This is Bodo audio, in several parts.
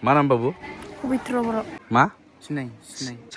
मा नाम बाबु? पवित्र बर'। मा? सिनाय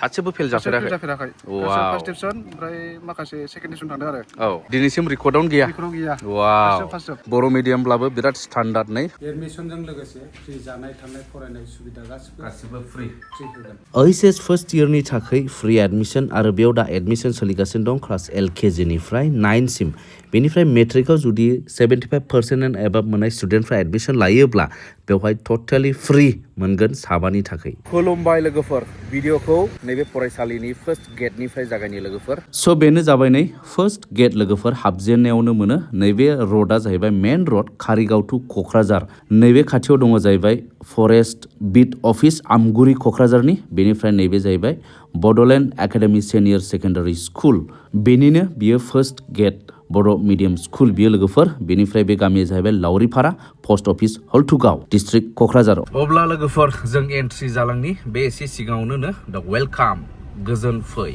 सासेबो फेल जाफेराखै? जाफेराखै। वाव। फार्स्ट डिभिजन ओमफ्राय माखासे सेकेन्ड डिभिजन थांदों आरो। औ दिनैसिम रेकर्डआवनो गैया? रेकर्डआव गैया। वाव। फार्स्ट बर' मिडियामब्लाबो बिराद स्टान्डार्ड नै। एडमिसनजों लोगोसे फ्रि जानाय थानाय फरायनाय सुबिदा गासिबो फ्रि होगोन। ओइचएस फार्स्ट इयरनि थाखाय फ्रि एडमिसन आरो बेयाव दा एडमिसन सोलिगासिनो दं क्लास LKG निफ्राय 9 सिम। बेनिफ्राय मेट्रिकआव जुदि 75% एबा मोननाय स्टुडेन्टफ्रा एडमिसन लायोब्ला बेवहाय टटेलि फ्रि मोनगोन साबानि थाखाय। खुलुमबाय लोगोफोर, भिडिअखौ नैबे फरायसालिनि फार्स्ट गेटनिफ्राय जागायनि लोगोफोर। स' बेनो जाबाय नै फार्स्ट गेट लोगोफोर, हाबजेननायावनो मोनो। नैबे रडआ जाहैबाय मेन रड कारिगाव टु क'क्राझार। नैबे खाथियाव दङ जाहैबाय फरेस्ट बिट अफिस आमगुरि क'क्राझारनि। बेनिफ्राय नैबे जाहैबाय Bodoland academy senior secondary school. बेनिनो बियो first gate Bodo' medium school बियो लोगोफोर। बेनिफ्राय बे गामिया जाहैबाय लावरिपारा पस्ट अफिस हल्थुगाव डिस्ट्रिक्ट क'क्राझाराव। अब्ला लोगोफोर जों एन्ट्रि जालांनि बे एसे सिगाङावनो द वेलकाम गोजोन फै।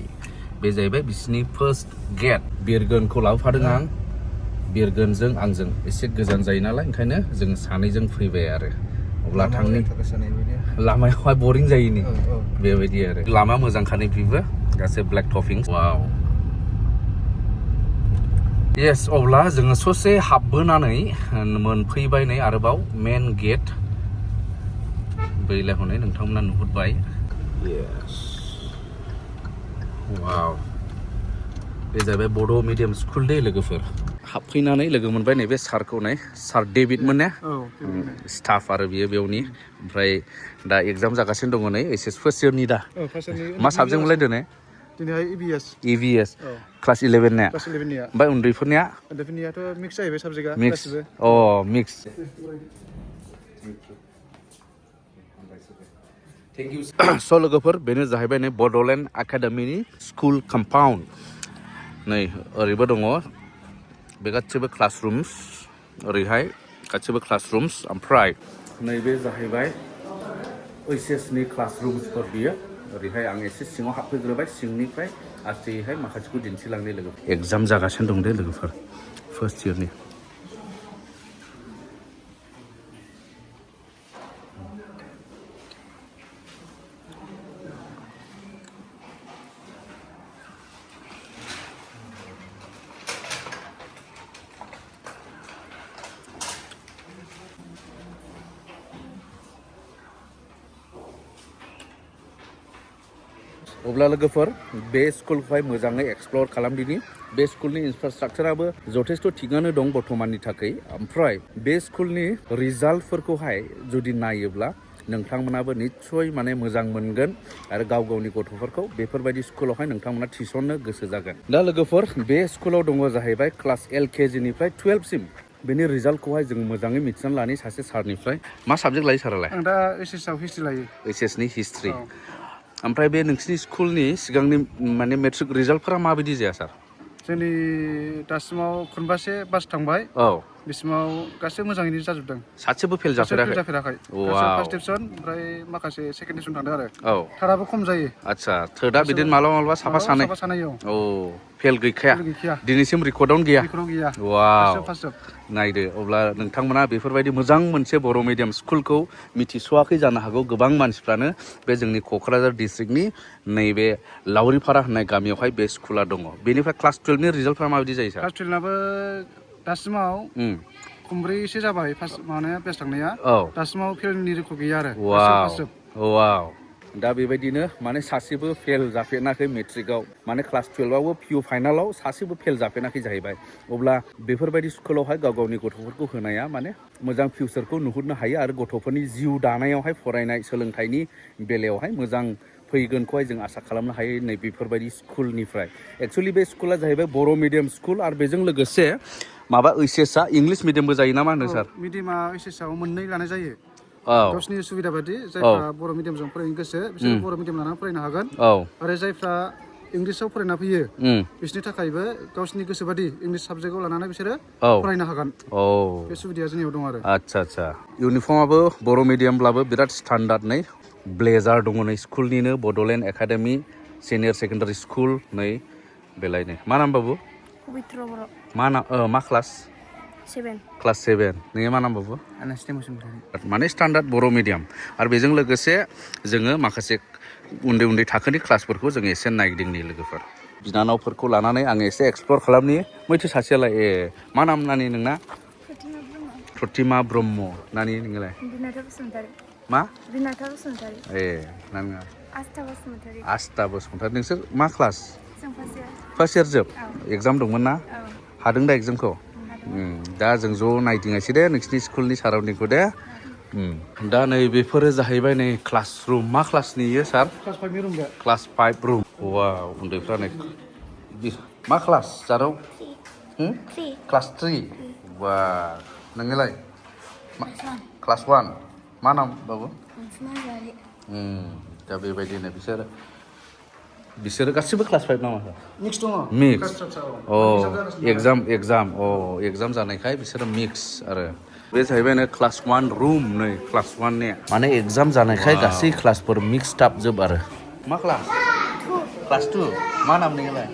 बे जाहैबाय बिसिनि फार्स्ट गेट। बिरगोनखौ लाबोफादों आं। बिरगोनजों आंजों एसे गोजान जायो नालाय ओंखायनो जों सानैजों फैबाय आरो। अब्ला थांनि लामायावहाय बरिं जायोनि बेबायदि आरो। लामा मोजांखानि बेबो गासै ब्लेक टपिं। वाव। येस, अब्ला जोङो ससे हाबबोनानै मोनफैबाय नै आरोबाव मेन गेट। बैलाय हनै नोंथांमोना नुहुरबाय। येस। वाव। बे जाहैबाय बड' मिडियाम स्कुल दे लोगोफोर। हाबफैनानै लोगो मोनबाय नैबे सारखौ, नै सार डेभिडमोन ने? स्टाफ आरो बियो बेयावनि। ओमफ्राय दा एग्जाम जागासिनो दङ नै ओइचएस फार्स्ट इयरनि दा। मा साबजेक्ट मोनलाय दिनै? दिनैहाय EVS। EVS क्लास 11 ने? क्लास 11 निया। ओमफ्राय उन्दैफोरनिया? उन्दैफोरनियाथ' मिक्स जाहैबाय साबजेक्टआ मिक्स। गासिबो। अ मिक्स। Thank you. स' लोगोफोर बेनो जाहैबाय नै बड'लेण्ड एकाडेमिनि स्कुल कम्पाउन्ड। नै ओरैबो दङ बे गासिबो क्लासरुम्स, ओरैहाय गासिबो क्लासरुम्स। ओमफ्राय नैबे जाहैबाय ओइचएसनि क्लासरुम्सफोर बियो। ओरैहाय आं एसे सिङाव हाबफैग्रोबाय, सिंनिफ्राय आस्टेहाय माखासेखौ दिन्थिलांनो लोगोफोर। एग्जाम जागासिनो दं दे लोगोफोर फार्स्ट इयरनि। अब्ला लोगोफोर बे स्कुलखौहाय मोजाङै एक्सप्लर खालामदिनि। बे स्कुलनि इनफ्रास्ट्राक्चाराबो जथेस्थ' थिगानो दं बर्थमाननि थाखाय। ओमफ्राय बे स्कुलनि रिजाल्टफोरखौहाय जुदि नायोब्ला नोंथांमोनाबो निस्सय माने मोजां मोनगोन आरो गाव गावनि गथ'फोरखौ बेफोरबायदि स्कुलावहाय नोंथांमोना थिसननो गोसो जागोन। दा लोगोफोर बे स्कुलाव दङ जाहैबाय क्लास LKG निफ्राय 12 सिम। बेनि रिजाल्टखौहाय जों मोजाङै मिथिनानै लानि सासे सारनिफ्राय। मा साबजेक्ट लायो सारालाय? आं दा HSS आव हिस्ट्रि लायो। HSS नि हिस्ट्रि। ओमफ्राय बे नोंसिनि स्कुलनि सिगांनि माने मेट्रिक रिजाल्टफोरा माबायदि जाया सार? जोंनि दासिमाव खनबासे बास थांबाय। औ। बिसिमाव गासिबो मोजाङैनो जाजोबदों। सासेबो फेल जाफेराखै? जाफेराखै। वाव। फार्स्ट डिभिजन ओमफ्राय माखासे सेकेन्ड डिभिजन थांदों आरो। औ। थाराबो खम जायो। आच्छा, थोदा बिदिनो मालाबा साफा सानै? साफा सानै औ। फेल गैखाया? दिनैसिम रेकर्डआवनो गैया? रेकर्डआव गैया। वाव। फार्स्ट जोब। नायदो, अब्ला नोंथांमोना बेफोरबायदि मोजां मोनसे बर' मिडियाम स्कुलखौ मिथिस'वाखै जानो हागौ गोबां मानसिफ्रानो। बे जोंनि क'क्राझार डिस्ट्रिक्टनि नैबे लावरिपारा होननाय गामियावहाय बे स्कुला दङ। बेनिफ्राय क्लास 12 नि रिजाल्टफ्रा माबायदि जायो सार? क्लास 12 नाबो दासिमाव खमब्रैसो जाबाय फार्स्ट बेस्ट थांनाया। औ। दासिमाव फेलनि रेकर्ड गैया आरो। वाव। वाव। दा बेबायदिनो माने सासेबो फेल जाफेराखै मेट्रिकआव। माने क्लास 12आवबो पिअ फाइनालाव सासेबो फेल जाफेराखै जाहैबाय। अब्ला बेफोरबायदि स्कुलावहाय गाव गावनि गथ'फोरखौ होनाया माने मोजां फिउचारखौ नुहुरनो हायो आरो गथ'फोरनि जिउ दानायावहाय फरायनाय सोलोंथाइनि बेलायावहाय मोजां फैगोनखौहाय जों आसा खालामनो हायो नै बेफोरबायदि स्कुलनिफ्राय। एक्सुवेलि बे स्कुला जाहैबाय बर' मिडियाम स्कुल आरो बेजों लोगोसे माबा ओइचएसआ इंलिस मिडियामबो जायो ना मा होनो सार? मिडियामा ओइचएस आव मोननै लानाय जायो। औ। गावसिनि सुबिदा बायदि जायफ्रा बर' मिडियामजों फरायनो गोसो बिसोर बर' मिडियाम लानानै फरायनो हागोन। आरो जायफ्रा इंलिसाव फरायना फैयो बिसोरनि थाखायबो गावसिनि गोसो बायदि इंलिस साबजेक्टआव लानानै बिसोरो फरायनो हागोन। बे सुबिदाया जोंनियाव दं आरो। आच्छा। इउनिफर्मआबो बर' मिडियामब्लाबो बिराद स्टान्डार्ड नै। ब्लेजार दङ नै स्कुलनिनो, Bodoland academy senior secondary school नै बेलायनो। मा नाम बाबु? पवित्र बर'। मा क्लास? 7 क्लास 7 नोंनि मा नाम बाबु आनास्ते मुसुमतारी माने स्टान्डार्ड बर' मिडियाम आरो बेजों लोगोसे जोङो माखासे उन्दै उन्दै थाखोनि क्लासफोरखौ जोङो एसे नायगिदिंनि लोगोफोर बिनानावफोरखौ लानानै आङो एसे एक्सप्लर खालामनि मैथो सासेयालाय मा नाम नानि नोंना प्रतिमा ब्रह्म नानि नोंलाय बिनाथा बसुमतारी मा बिनाथा बसुमतारी नोङो आस्था बसुमतारी आस्था बसुमतारी नोंसोर मा क्लास जों फार्स्ट फार्स्ट इयार जोब एग्जाम दंमोन ना औ हादों दा एग्जामखौ दा जों ज' नायदिंनायसै दे नोंसिनि स्कुलनि साराउन्डिंखौ दे दा नै बेफोरो जाहैबाय नै क्लास रुम मा क्लासनि इयो सार क्लास 5 नि रुम बे क्लास 5 रुम वाव उन्दैफ्रा नै मा क्लास जाराव क्लास 3 बा नोंलाय क्लास 1 मा नाम बाबु दा बेबायदिनो बिसोरो गासिबो क्लास 5 नामा मिक्स दङ मिक्स एग्जाम जानायखाय बिसोरो मिक्स आरो बे जाहैबाय नै क्लास 1 रुम नै क्लास 1 ने माने एग्जाम जानायखाय गासै क्लासफोर मिक्स टाप जोब आरो मा क्लास क्लास 2 मा नाम नोंलाय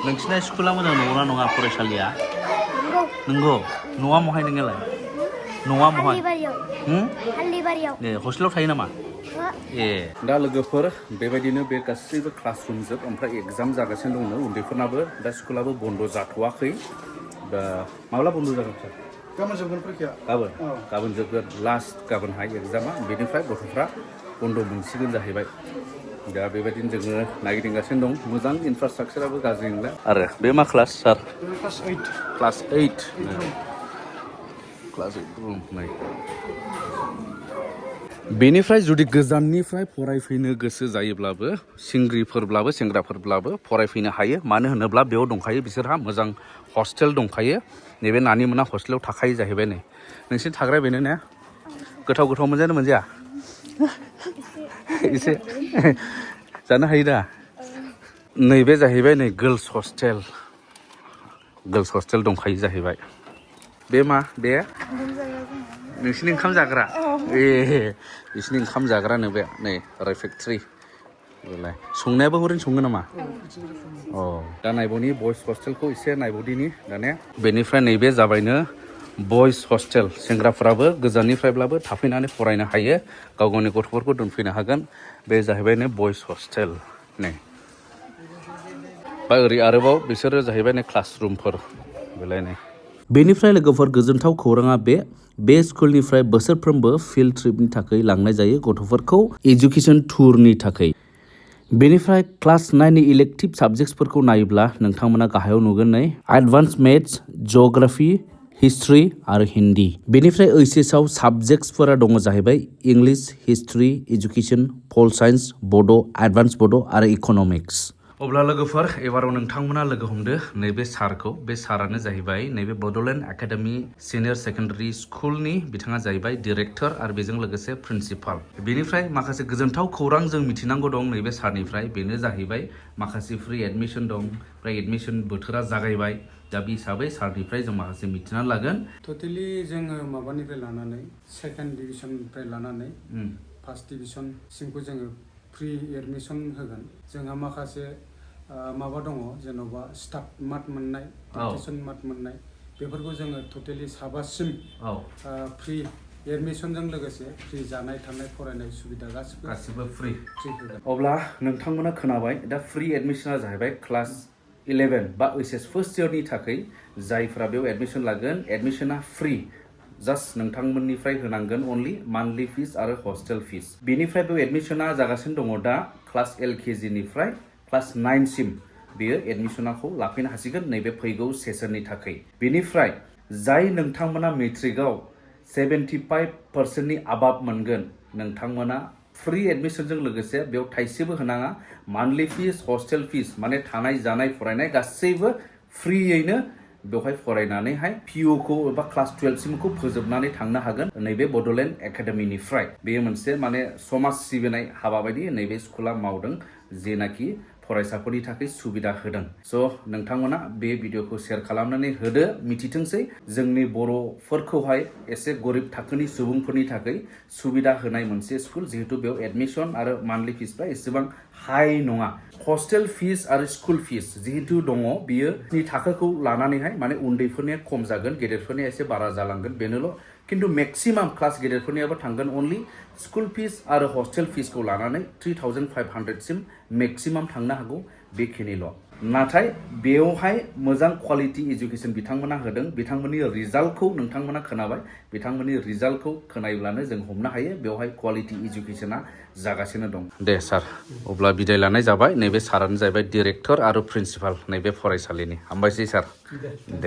नोंसिना स्कुला मोजां नंगौना नङा फरायसालिया नंगौ न'आ महाय नोंलाय न'आ महाय हस्टेलाव थायो नामा दा लोगोफोर बेबायदिनो बे गासैबो क्लास रुम जोब ओमफ्राय एग्जाम जागासिनो दङ उन्दैफोरनाबो दा स्कुलाबो बन्द जाथ'वाखै दा माब्ला बन्द जागोन सार गाबोन जोबगोन फरिखाया गाबोन जोबगोन लास्ट गाबोनहाय एग्जामा बेनिफ्राय गथ'फ्रा बन्द मोनसिगोन जाहैबाय दा बेबायदिनो जोङो नागिरगासिनो दं मोजां इनफ्रास्ट्राक्चाराबो गाज्रि नंला आरो बे मा क्लास सार क्लास 8 रुम नै बेनिफ्राय जुदि गोजाननिफ्राय फरायफैनो गोसो जायोब्लाबो सिंग्रिफोरब्लाबो सेंग्राफोरब्लाबो फरायफैनो हायो मानो होनोब्ला बेयाव दंखायो बिसोरहा मोजां हस्टेल दंखायो नैबे नानि मोना हस्टेलाव थाखायो जाहैबाय नै नोंसिनि थाग्राया बेनो ने गोथाव मोनजानो मोनजाया एसे जानो हायो दा नैबे जाहैबाय नै गर्ल्स हस्टेल दंखायो जाहैबाय बे मा बे नोंसिनि ओंखाम जाग्रा बिसिनि ओंखाम जाग्रा नो बे नै रेफेक्ट्रि बेलाय संनायाबो हरैनो सङो नामा दा नायबनि बयस हस्टेलखौ एसे नायबदिनि दाने बेनिफ्राय नैबे जाबायनो बयस हस्टेल सेंग्राफोराबो गोजाननिफ्रायब्लाबो थाफैनानै फरायनो हायो गाव गावनि गथ'फोरखौ दोनफैनो हागोन बे जाहैबायनो बयस हस्टेल नै बा ओरै आरोबाव बिसोरो जाहैबाय नै क्लास रुमफोर बेलाय नै बेनिफ्राय लोगोफोर गोजोनथाव खौराङा बे स्कुलनिफ्राय बोसोरफ्रोमबो फिल्ड ट्रिपनि थाखाय लांनाय जायो गथ'फोरखौ एजुकेशन टुरनि थाखाय बेनिफ्राय क्लास 9 नि इलेक्टिभ साबजेक्ट्सफोरखौ नायोब्ला नोंथांमोना गाहायाव नुगोन नै एडभान्स मेथ्स जिअग्राफि हिस्ट्रि आरो हिन्दी बेनिफ्राय ओइचएस आव साबजेक्ट्सफोरा दङ जाहैबाय इंलिश हिस्ट्रि एजुकेशन पल साइन्स बड' एडभान्स बड' आरो इक'नमिक्स अब्ला लोगोफोर एबाराव नोंथांमोना लोगो हमदो नैबे सारखौ बे सारानो जाहैबाय नैबे बड'लेण्ड एकाडेमि सिनियर सेकेन्डारि स्कुलनि बिथाङा जाहैबाय डिरेक्टर आरो बेजों लोगोसे प्रिन्सिपाल बेनिफ्राय माखासे गोजोनथाव खौरां जों मिथिनांगौ दं नैबे सारनिफ्राय बेनो जाहैबाय माखासे फ्रि एडमिशन दं ओमफ्राय एडमिशन बोथोरा जागायबाय दा बे हिसाबै सारनिफ्राय जों माखासे मिथिनानै लागोन टटेलि जोङो माबानिफ्राय लानानै सेकेन्ड डिभिजननिफ्राय लानानै फार्स्ट डिभिजनसिमखौ जोङो फ्रि एडमिशन होगोन जोंहा माखासे माबा दङ जेन'बा स्टाफ मार्क मोननाय टिउसन मार्क मोननाय बेफोरखौ जोङो टटेलि साबासिम फ्रि एडमिशनजों लोगोसे फ्रि जानाय थानाय फरायनाय सुबिदा गासिबो फ्रि होगोन अब्ला नोंथांमोना खोनाबाय दा फ्रि एडमिशना जाहैबाय क्लास 11 बा ओइचएस फर्स्ट इयारनि थाखाय जायफ्रा बेयाव एडमिशन लागोन एडमिशना फ्रि जास्ट नोंथांमोननिफ्राय होनांगोन अनलि मान्थलि फिस आरो हस्टेल फिस बेनिफ्राय बेयाव एडमिशना जागासिनो दङ दा क्लास LKG निफ्राय क्लास 9 सिम बेयो एडमिशनाखौ लाफैनो हासिगोन नैबे फैगौ सेसननि थाखाय बेनिफ्राय जाय नोंथांमोना मेट्रिकआव 75% नि आबाब मोनगोन नोंथांमोना फ्रि एडमिशनजों लोगोसे बेयाव थाइसेबो होनाङा मान्थलि फिस हस्टेल फिस माने थानाय जानाय फरायनाय गासैबो फ्रियैनो बेवहाय फरायनानैहाय पिअखौ एबा क्लास 12 सिमखौ फोजोबनानै थांनो हागोन नैबे बड'लेण्ड एकाडेमिनिफ्राय बेयो मोनसे माने समाज सिबिनाय हाबा बायदि नैबे स्कुला मावदों जेनाखि फरायसाफोरनि थाखाय सुबिदा होदों स' नोंथांमोना बे भिडिअखौ शेयार खालामनानै होदो मिथिथोंसै जोंनि बर'फोरखौहाय एसे गरिब थाखोनि सुबुंफोरनि थाखाय सुबिदा होनाय मोनसे स्कुल जिहेतु बेयाव एडमिशन आरो मान्थलि फिसफ्रा एसेबां हाई नङा हस्टेल फिस आरो स्कुल फिस जिहेतु दङ बियो नि थाखोखौ लानानैहाय माने उन्दैफोरनिया खम जागोन गेदेरफोरनिया एसे बारा जालांगोन बेनोल' किन्तु मेक्सिमाम क्लास गेदेरफोरनियाबो थांगोन अनलि स्कुल फिस आरो हस्टेल फिसखौ लानानै 3,500 सिम मेक्सिमाम थांनो हागौ बेखिनिल' नाथाय बेवहाय मोजां क्वालिटि एजुकेशन बिथांमोना होदों बिथांमोननि रिजाल्टखौ नोंथांमोना खोनाबाय बिथांमोननि रिजाल्टखौ खोनायोब्लानो जों हमनो हायो बेवहाय क्वालिटि एजुकेशना जागासिनो दं दे सार अब्ला बिदाय लानाय जाबाय नैबे सारानो जाहैबाय डिरेक्टर आरो प्रिन्सिपाल नैबे फरायसालिनि हामबायसै सार दे